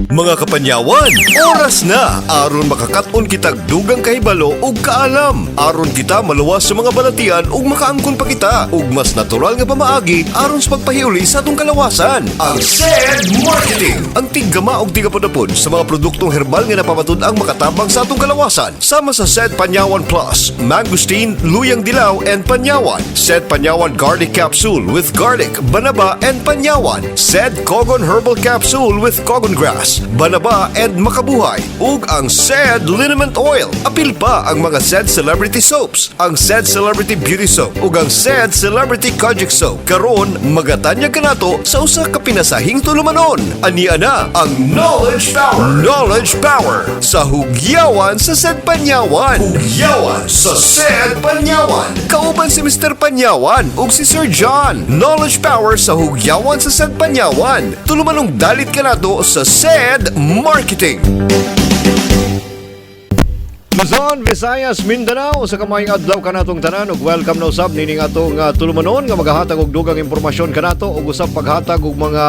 Mga kapanyawan, oras na aron makakat-on kitag dugang kahibalo ug kaalam. Aron kita maluwas sa mga balatian ug makaangkon pa kita ug mas natural nga pamaagi aron sa pagpahiuli sa atong kalawasan. Ang SED Marketing, ang tiggama og tigapudapod sa mga produktong herbal nga napamatud-ang makatabang sa atong kalawasan. Sama sa SED Panyawan Plus, Mangosteen, Luyang Dilaw and Panyawan. SED Panyawan Garlic Capsule with garlic, banaba and panyawan. SED Kogon Herbal Capsule with kogon grass, banaba and makabuhay. Ug ang SED Liniment Oil. Apil pa ang mga SED Celebrity Soaps, ang SED Celebrity Beauty Soap ug ang SED Celebrity Kojic Soap. Karon magatanyag kanato sa usa ka pinasahing tulumanon. Ania na ang Knowledge Power. Knowledge Power sa Hugyawan sa SED Panyawan. Hugyawan sa SED Panyawan. Kauban si Mr. Panyawan ug si Sir John. Knowledge Power sa Hugyawan sa SED Panyawan. Tulumanong dalit kanato sa SED Marketing. Luzon, Visayas, Mindanao, sa kamayong adlaw kanatong tanan ug welcome na usab nining atong tulumanon nga magahatag og dugang impormasyon kanato ug usab paghatag og mga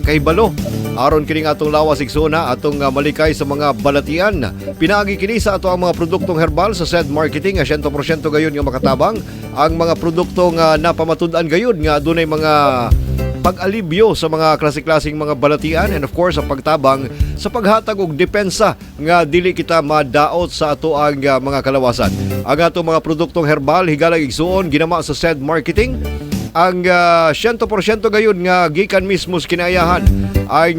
kahibalo aron kining atong lawas, igsoon, atong malikay sa mga balatian. Pinaagi kini sa ato ang mga produktong herbal sa SED Marketing nga 100% gayon nga makatabang ang mga produkto nga napamatud-an gayon nga adunay mga pag-alibyo sa mga klase-klaseng mga balatian and of course ang pagtabang sa paghatag og depensa nga dili kita madaot sa ato ang mga kalawasan. Ang atong mga produktong herbal, higala, igsuon, ginama sa SED Marketing, ang 100% gayon nga gikan mismo sa kinaayahan, ang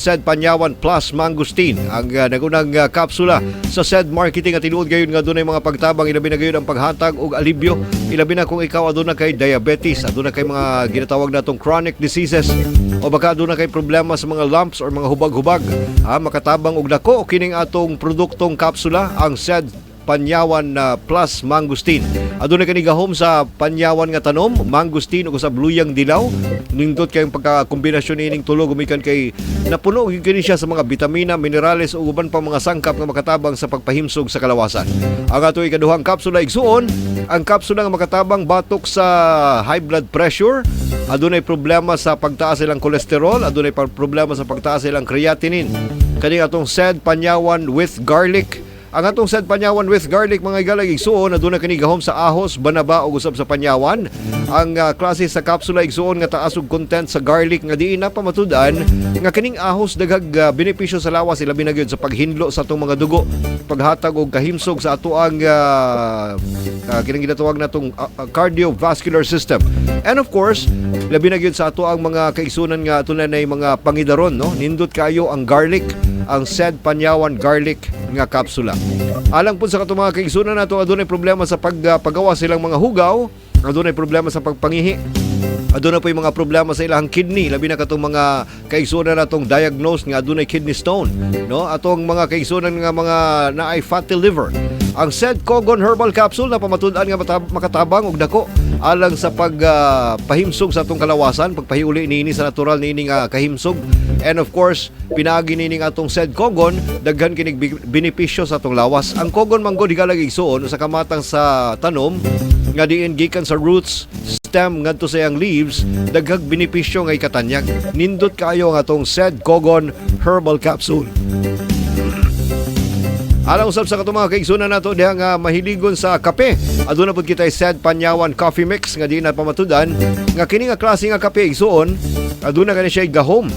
SED Panyawan Plus Mangosteen, ang nagunang kapsula sa SED Marketing at tinuod gayon nga dunay mga pagtabang, ilabi na gayon ang paghatag og alibyo, ilabi na kung ikaw aduna kay diabetes, aduna kay mga ginatawag natong chronic diseases o baka aduna kay problema sa mga lumps or mga hubag-hubag. Ha, makatabang og dako kining atong produktong kapsula, ang SED Panyawan na Plus Mangosteen. Aduna kani gahom sa panyawan nga tanom, mangosteen ug sa luyang dilaw. Nindot kayong pagka-kombinasyon niining tulo gumikan kay napuno gyud kini siya sa mga bitamina, minerales ug uban pa mga sangkap nga makatabang sa pagpahimsog sa kalawasan. Ang ato ikaduhang kapsula, igsuon, ang kapsula nga makatabang batok sa high blood pressure, adunay problema sa pagtaas ilang kolesterol, adunay problema sa pagtaas ilang creatinine. Kani atong SED Panyawan with garlic. Ang atong SED Panyawan with garlic, mga higala, igsuon, aduna kini gahom sa ahos, banaba ug usab sa panyawan. Ang klase sa kapsula, igsuon, nga taas og content sa garlic nga diin napamatud-an nga kining ahos daghag benepisyo sa lawas, ilabi na gyud sa paghinlo sa atong mga dugo, paghatag og kahimsog sa atoang kining ginatawag natong cardiovascular system. And of course, labi na gyud sa ato ang mga kaigsunan nga aduna nay mga pangidaron, no? Nindot kayo ang garlic, ang SED Panyawan Garlic nga kapsula. Alang po sa katong mga kaigsunan nato adunay problema sa paggawa silang mga hugaw, adunay problema sa pagpangihi. Aduna po yung mga problema sa ilang kidney, labi na katong mga kaigsunan natong diagnosed nga adunay kidney stone, no? Atong mga kaigsunan nga mga naay fatty liver. Ang SED Kogon Herbal Capsule na pamatud-an nga makatabang og dako alang sa pagpahimsog sa atong kalawasan, pagpahiuli niini sa natural niini nga kahimsog. And of course, pinaagi niini nga atong SED Kogon, daghan kinig benepisyo sa atong lawas. Ang Kogon manggod, higala, igsuon, sa kamatang sa tanom nga diin gikan sa roots, stem ngadto sa iyang leaves, daghag benepisyo nga ikatanyag. Nindot kaayo ang atong SED Kogon Herbal Capsule. Alang usab sa katong mga kaigsunan nato diha nga mahiligon sa kape. Aduna pud kita SED Panyawan Coffee Mix nga di na pamatud-an nga kini nga klase nga kape, igsuon, aduna kani siya gahom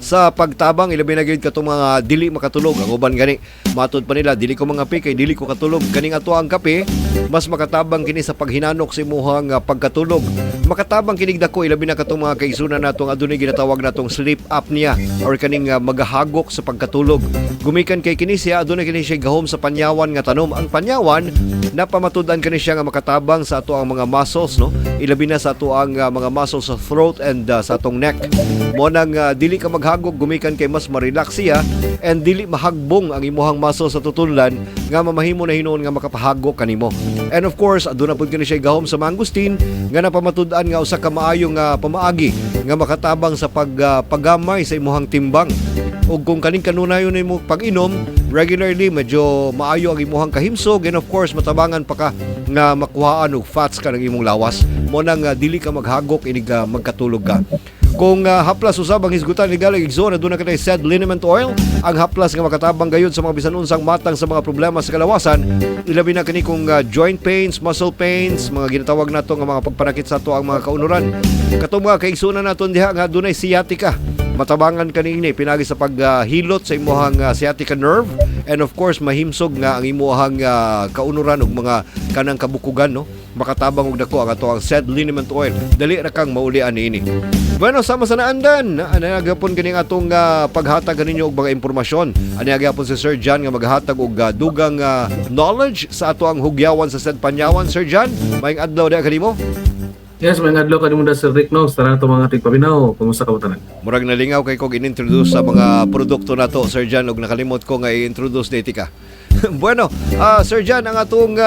sa pagtabang, ilabi na gyud katong mga dili makatulog. Ang uban gani, matud pa nila, "Dili ko mangape kay dili ko katulog." Kaning ato ang kape, mas makatabang kini sa paghinanok sa imuhang pagkatulog. Makatabang kinig dako, ilabi na katong mga kaigsunan natong adunay ginatawag natong sleep apnea or kaning magahagok sa pagkatulog, gumikan kay kini siya adunay kini siya gahom sa panyawan nga tanom. Ang panyawan, napamatud-an kani siya nga makatabang sa ato ang mga muscles, no? Ilabi na sa ato ang mga muscles sa throat and sa atong neck. Mo nang dili ka maghagok gumikan kay mas ma-relax siya and dili mahagbong ang imuhang muscle sa tutunlan nga mamahimo na hinuon nga makapahagok kanimo. And of course, aduna pud kini siya gahom sa mangosteen nga napamatud-an nga usa ka maayo nga pamaagi nga makatabang sa paggamay sa imuhang timbang. Ug kung kaning kanunayon nimo pag-inom regularly, medyo maayo ang imuhang kahimsog and of course matabangan pa ka nga makuhaan og fats ka ng imong lawas. Mo nang dili ka maghagok inig magkatulog ka. Kung haplas usab ang hisgutan, higala, igsoon, aduna kitay Sed Liniment Oil, ang haplas nga makatabang gayud sa mga bisan unsang matang sa mga problema sa kalawasan, ilabi na kini kung joint pains, muscle pains, mga ginatawag nato nga mga pagpanakit sa ato ang mga kaunuran. Katong mga kaigsunan naton diha nga adunay sciatica, matabangan kanini pinagi sa paghilot sa imuhang sciatica nerve and of course mahimsog nga ang imuhang kaunuran ug mga kanang kabukugan, no? Makatabang og dako ang ato ang Sed Liniment Oil. Dali ra kang maulian niini. Bueno, sama sa naandan, ana gapon kining atong paghatag kaninyo og mga impormasyon. Ani gyapon si Sir John nga maghatag og dugang knowledge sa ato ang hugyawan sa Sed Panyawan. Sir John, maayong adlaw diha kanimo. Yes, maayong adlaw kanimo da, Sir Rick, no. Sa tanan mga tigpaminaw, kumusta ka tanan? Murag nalingaw kay kog in-introduce sa mga produkto nato, Sir John, ug nakalimot ko nga i-introduce dito ka. Bueno, Sir John, ang atong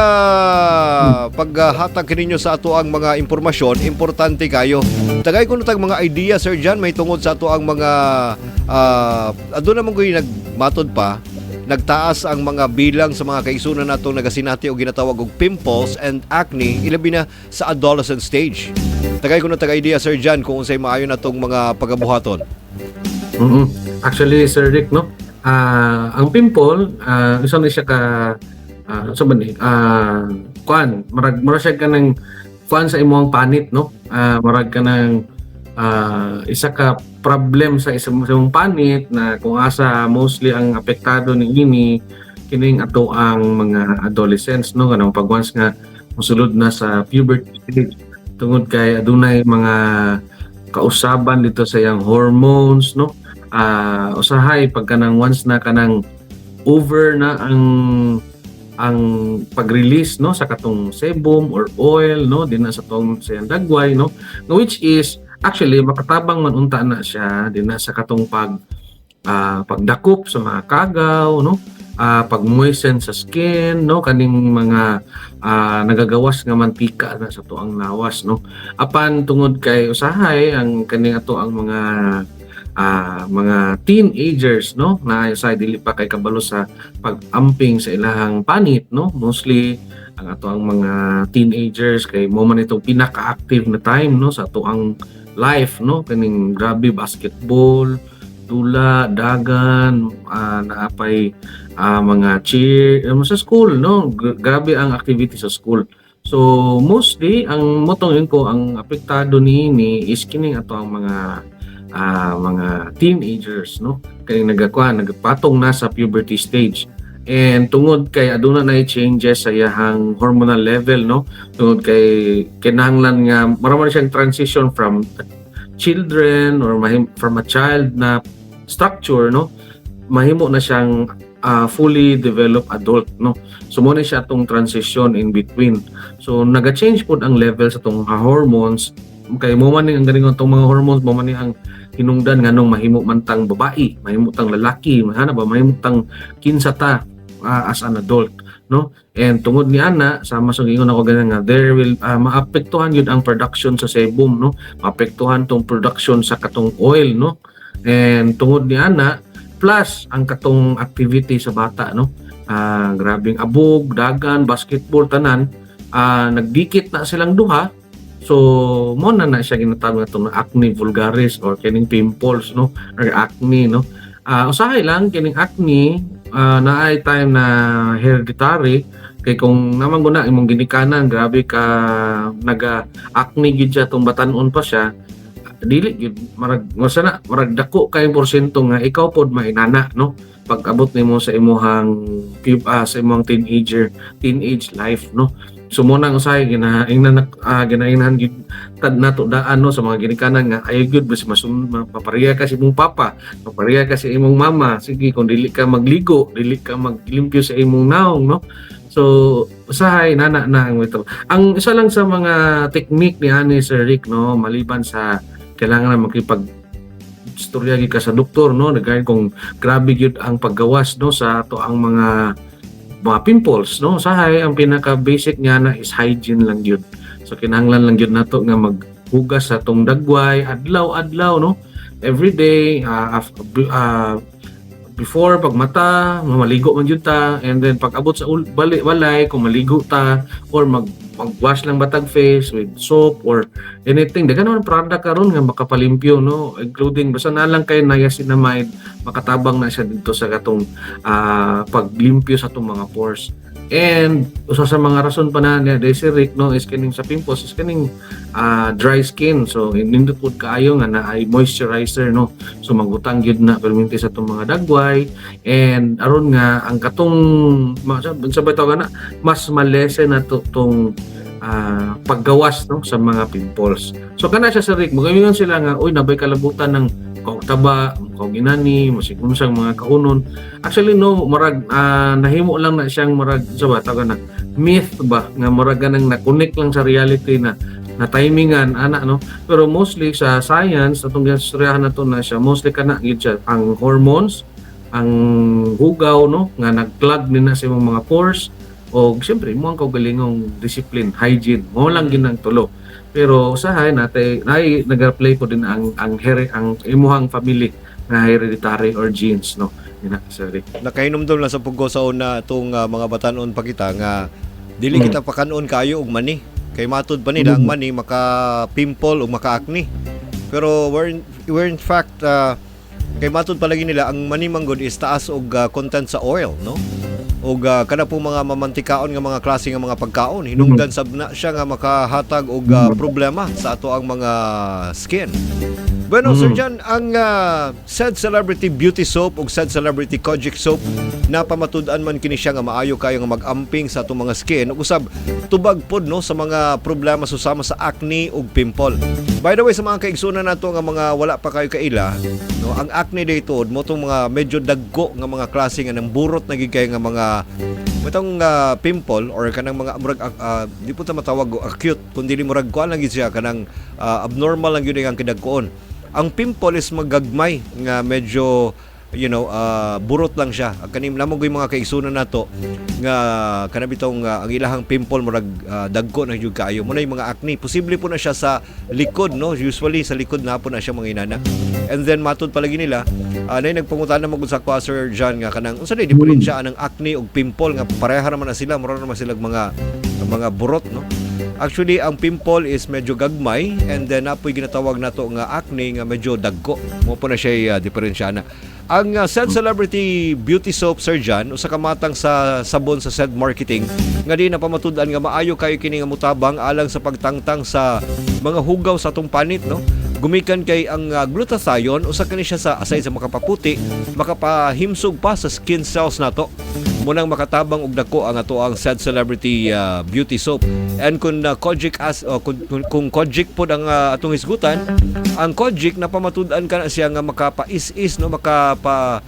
paghatag kaninyo sa ato ang mga impormasyon, importante kayo. Tagay ko tag mga idea, Sir John, may tungod sa ato ang mga aduna man ko'y nagmatod pa, nagtaas ang mga bilang sa mga kaigsunan natong nagasinati o ginatawag og pimples and acne, ilabi na sa adolescent stage. Tagay ko na tag idea, Sir John, kung unsay maayo natong mga pagabuhaton. Actually, Sir Rick, no. Ang pimple, isa na siya ka sa ba ni? Kuan, murag murag siya kanang kuan sa imong panit, no? Murag kanang isa ka problem sa imong panit na kung asa mostly ang apektado ni ini kining ato ang mga adolescents, no, kanang pag once nga mosulod na sa puberty stage, tungod kay adunay mga kausaban dito sa iyang hormones, no? Usahay pag kanang once na kanang over na ang pag-release, no, sa katong sebum or oil, no, din na sa tong sa iyang dagway, no, which is actually makatabang man unta na siya din na sa katong pagdakop sa mga kagaw, no, pag-moisten sa skin, no, kaning mga nagagawas nga mantika na sa tuang lawas, no. Apan tungod kay usahay ang kaning ato ang mga teenagers, no, na usahay dili pa kay kabalo sa pag-amping sa ilahang panit, no. Mostly ang ato ang mga teenagers kay mo man itong pinaka-active na time, no, sa ato ang life, no, kaning grabe basketball, dula, dagan, naapay mga cheer sa school, no. Grabe ang activity sa school. So mostly ang motong yun ko ang apektado niini is kining ato ang mga teenagers, no, kay nagakuha nagpatong na sa puberty stage. And tungod kay aduna na changes sa iyahang hormonal level, no, tungod kay kinahanglan nga mara man siyang transition from children or from a child na structure, no, mahimo na siyang fully developed adult, no. So mo na siya atong transition in between. So naga-change pod ang level sa tong mga hormones kay mo man ni ang ganing tong mga hormones, mo man ni ang hinungdan nganong mahimo man tang babae, mahimo tang lalaki, mahana ba, mahimo tang kinsa ta as an adult, no. And tungod ni ana, sama sa giingon ako ganyan nga there will maapektuhan yun ang production sa sebum, no, maapektuhan tong production sa katong oil, no. And tungod ni ana plus ang katong activity sa bata, no, grabing abog, dagan, basketball, tanan, nagdikit na silang duha. So mo na na siya ginatawag na itong acne vulgaris or kining pimples, no, or acne, no. Usahay lang kining acne, naay time na hereditary kay kung naman guna imong ginikanan grabe ka naga acne gid siya tong batan-on pa siya, dili gyud marag masa na marag dako kay porsyento nga ikaw pod mainana, no, pag abot nimo sa imuhang sa imong teenage life, no. So mo nang usahay ginaingnan ginaingnan gyud tad nato daan, no, sa mga ginikanan nga ayaw gyud basta mapareha ka sa imong papa, mapareha ka sa imong mama. Sige, kung dili ka magligo, dili ka maglimpyo sa imong naong, no. So usahay nana na ang ito ang isa lang sa mga technique ni ani, Sir Rick, no, maliban sa kailangan na makipag istorya gyud ka sa doktor, no, regarding kung grabe gyud ang paggawas, no, sa ato ang mga pimples, no. Usahay ang pinaka basic niya na is hygiene lang gyud. So kinahanglan lang gyud nato nga maghugas sa atong dagway adlaw-adlaw, no, every day. Before pag mata, maligo man jud ta, and then pag abot sa bali balay, kung maligo ta or mag-wash lang batag face with soap or anything. Daghan naman product karon nga makapalimpyo, no, including basta na lang kay niacinamide, makatabang na siya dito sa katong paglimpyo sa atong mga pores. And usa sa mga rason pa na niya si Rick, no, is kining sa pimples is kining dry skin. So nindot pud kaayo nga naay moisturizer, no. So magbutang gyud na perminti sa atong mga dagway and aron nga ang katong sa ba tawag na mas ma-lessen na to tong paggawas, no, sa mga pimples. So kana siya, Sir Rick, magayon sila nga, uy, nabay kalabutan ng kaog taba, kaog inani, masig unsang mga kaunon. Actually, no, marag nahimo lang na siyang marag sa ba tawag na myth ba nga murag ganang na-connect lang sa reality na na timingan ana, no. Pero mostly sa science atong gistoryahan na to na siya, mostly kana gid siya ang hormones, ang hugaw, no, nga nag-clog ni na sa imong mga pores, o siyempre mo ang kaugalingong discipline, hygiene mo lang ginang tulo. Pero usahay natay nay nag-play po din ang imuhang family nga hereditary or genes, no. Yun na, sorry. Nakahinumdum lang sa puggo sa una itong mga batanon pa kita nga dili kita pakanon kayo og mani. Kay matud pa nila ang mani maka pimple o maka acne. Pero we're in fact kay matud palagi nila ang mani manggod is taas og content sa oil, no? Og kana po mga mamantikaon nga mga klase nga mga pagkaon, hinungdan sab na siya nga makahatag og problema sa ato ang mga skin. Bueno, Sir John, ang said Celebrity Beauty Soap ug said Celebrity Kojic Soap, napamatud-an man kini siya nga maayo kayo nga mag-amping sa atong mga skin ug usab tubag pod, no, sa mga problema susama sa acne ug pimple. By the way, sa mga kaigsunan nato nga mga wala pa kayo kaila, no, ang acne dito mo tong mga medyo dagko nga mga klase nga nang burot na gid kay nga mga itong pimple or kanang mga murag di po ta matawag og acute kun dili murag kuan lang gid siya, kanang abnormal lang gyud ang kidagkoon. Ang pimple is magagmay nga medyo burot lang siya. Ang kanim lamang ko yung mga kaigsunan nato nga kana bitong ang ilahang pimple murag dagko na jud kaayo mo na yung mga acne. Posible po na siya sa likod, no? Usually sa likod na po na siya, mga inana. And then matud palagi nila nay nagpangutan na magud sa kwa, Sir John, nga kanang unsa day diferensya anang acne ug pimple nga pareha naman na sila, mura naman sila mga burot, no? Actually, ang pimple is medyo gagmay and then napoy ginatawag nato nga acne nga medyo dagko. Mo po na siya diferensya na. Ang said Celebrity Beauty Soap, Sir John, usa ka matang sa sabon sa said marketing nga di napamatud-an nga maayo kayo kini nga mutabang alang sa pagtangtang sa mga hugaw sa atong panit, no? Gumikan kay ang glutathione, usa kani siya sa aside sa makapaputi, makapahimsog pa sa skin cells nato. Munang makatabang og dako ang ato ang said Celebrity Beauty Soap. And kung kojic as oh, kung kojic pod ang atong hisgutan, ang kojic napamatud-an ka na siya nga makapais-is, no, makapa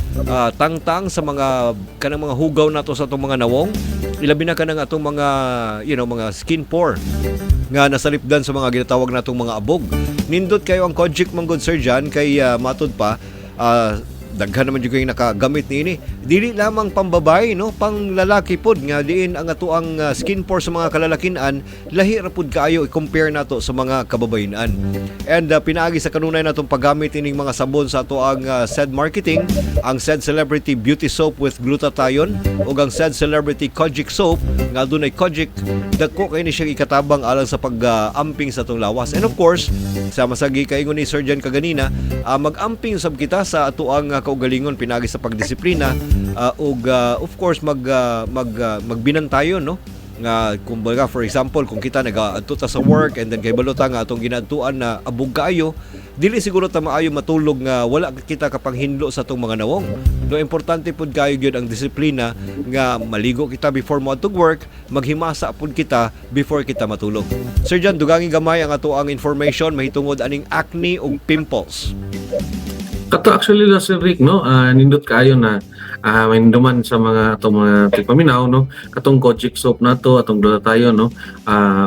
tangtang sa mga kanang mga hugaw nato sa atong mga nawong, ilabi na kanang atong mga mga skin pore nga nasalipdan sa mga ginatawag natong mga abog. Nindot kayo ang kojic manggod, Sir John, kay matud pa daghan naman jud kayong nakagamit niini. Dili lamang pambabay, no, pang lalaki pod nga diin ang atoang skin pore sa mga kalalakinan lahi ra pud kaayo i-compare nato sa mga kababayenan. And pinaagi sa kanunay natong paggamit ining mga sabon sa atoang said marketing, ang said Celebrity Beauty Soap with glutathione ug ang said Celebrity Kojic Soap nga adunay kojic, dako kay ni siyang ikatabang alang sa pag-amping sa atong lawas. And of course, sa masagi kaingon ni Sir John kaganina, mag-amping sab kita sa atoang kaugalingon pinagi sa pagdisiplina ug of course magbinantayon, no, nga kumbaga, for example, kung kita nagaadto ta sa work and then kay balo ta nga atong ginadtuan na abog kaayo, dili siguro ta maayo matulog nga wala kita kapanghinlo sa atong mga nawong, no? Importante pud kayo gyud ang disiplina nga maligo kita before mo adtog work, maghimasa pud kita before kita matulog. Sir John, dugangi gamay ang ato ang information mahitungod aning acne ug pimples. Kato actually la, Sir Rick, no, nindot kaayo na may duman sa mga atong mga tigpaminaw, no, katong kojic soap nato, atong glutathione, no,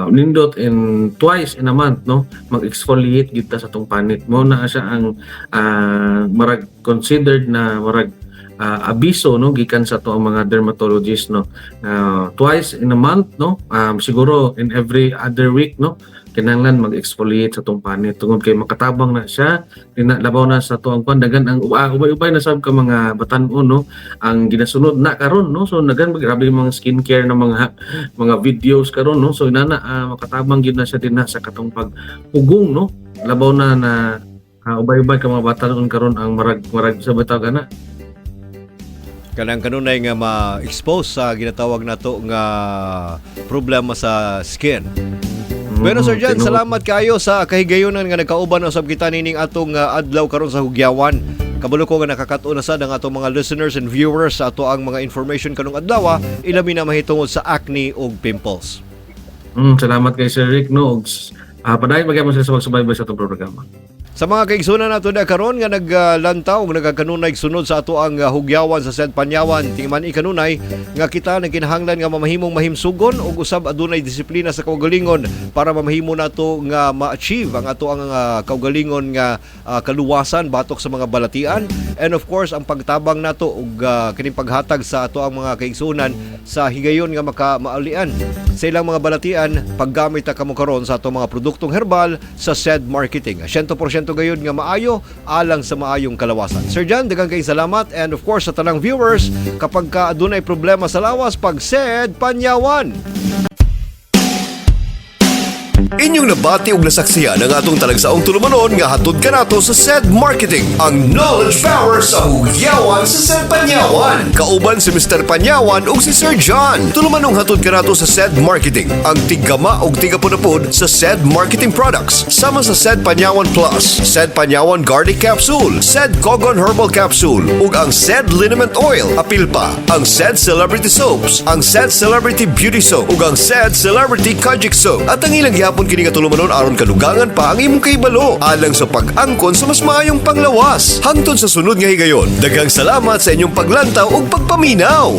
nindot in twice in a month, no, mag-exfoliate gid ta sa atong panit. Mo na siya ang marag considered na marag abiso, no, gikan sa ato ang mga dermatologist, no, twice in a month, no, siguro in every other week, no. Kinahanglan mag-exfoliate sa atong panit tungod kay makatabang na siya dina, labaw na sa atuang kwan, dagan ang ubay-ubay na sab ka mga batan-on, no, ang ginasunod na karon, no? So dagan, grabe yung mga skincare na mga videos karon, no? So inana, makatabang gyud na siya dinha sa katong pagpugong, no? Labaw na na ubay-ubay ka mga batan-on karon ang marag sa bataw ana. Kanang kanunay nga ma-expose sa ginatawag nato nga problema sa skin. Bueno, Sir John, Tinuod. Salamat kayo sa kahigayonan nga nagkauban usab kita nining atong adlaw karon sa Hugyawan. Kabalo ko nga nakakat-on na sad ang atong mga listeners and viewers sa ato ang mga information karong adlaw, ilabi na mahitungod sa acne ug pimples. Salamat kay Sir Rick, no? Ug padayon magyapon sila sa pagsubaybay sa atong programa. Sa mga kaigsunan nato na karon nga naglantaw ug nagkanunay sunod sa ato ang hugyawan sa Said Panyawan, tingman ikanunay nga kita nagkinahanglan nga mamahimong mahimsugon ug usab adunay disiplina sa kaugalingon para mamahimo nato nga ma-achieve ang ato ang kaugalingon nga kaluwasan batok sa mga balatian, and of course ang pagtabang nato ug kining paghatag sa ato ang mga kaigsunan sa higayon nga maka maalian sa ilang mga balatian paggamit ta kamo karon sa atong mga produktong herbal sa said marketing. 100% gayud nga maayo alang sa maayong kalawasan. Sir John, daghang kay salamat, and of course sa tanang viewers, kapag ka adunay problema sa lawas, pag said Panyawan. Inyong nabati og nasaksihan ang atong talagsaong tulumanon nga hatod kanato sa SED Marketing, ang knowledge power sa hugyawan sa SED Panyawan. Kauban si Mr. Panyawan ug si Sir John. Tulumanong hatod kanato sa SED Marketing, ang tiggama og tigapunapod sa SED Marketing products, sama sa SED Panyawan Plus, SED Panyawan Garlic Capsule, SED Kogon Herbal Capsule, ug ang SED Liniment Oil. Apil pa ang SED Celebrity Soaps, ang SED Celebrity Beauty Soap, ug ang SED Celebrity Kojic Soap. At ang ilang gihapon kini nga tulumanon aron kadugangan pa ang imong kahibalo alang sa pag-angkon sa mas maayong panglawas. Hangtod sa sunod nga higayon, daghang salamat sa inyong paglantaw ug pagpaminaw.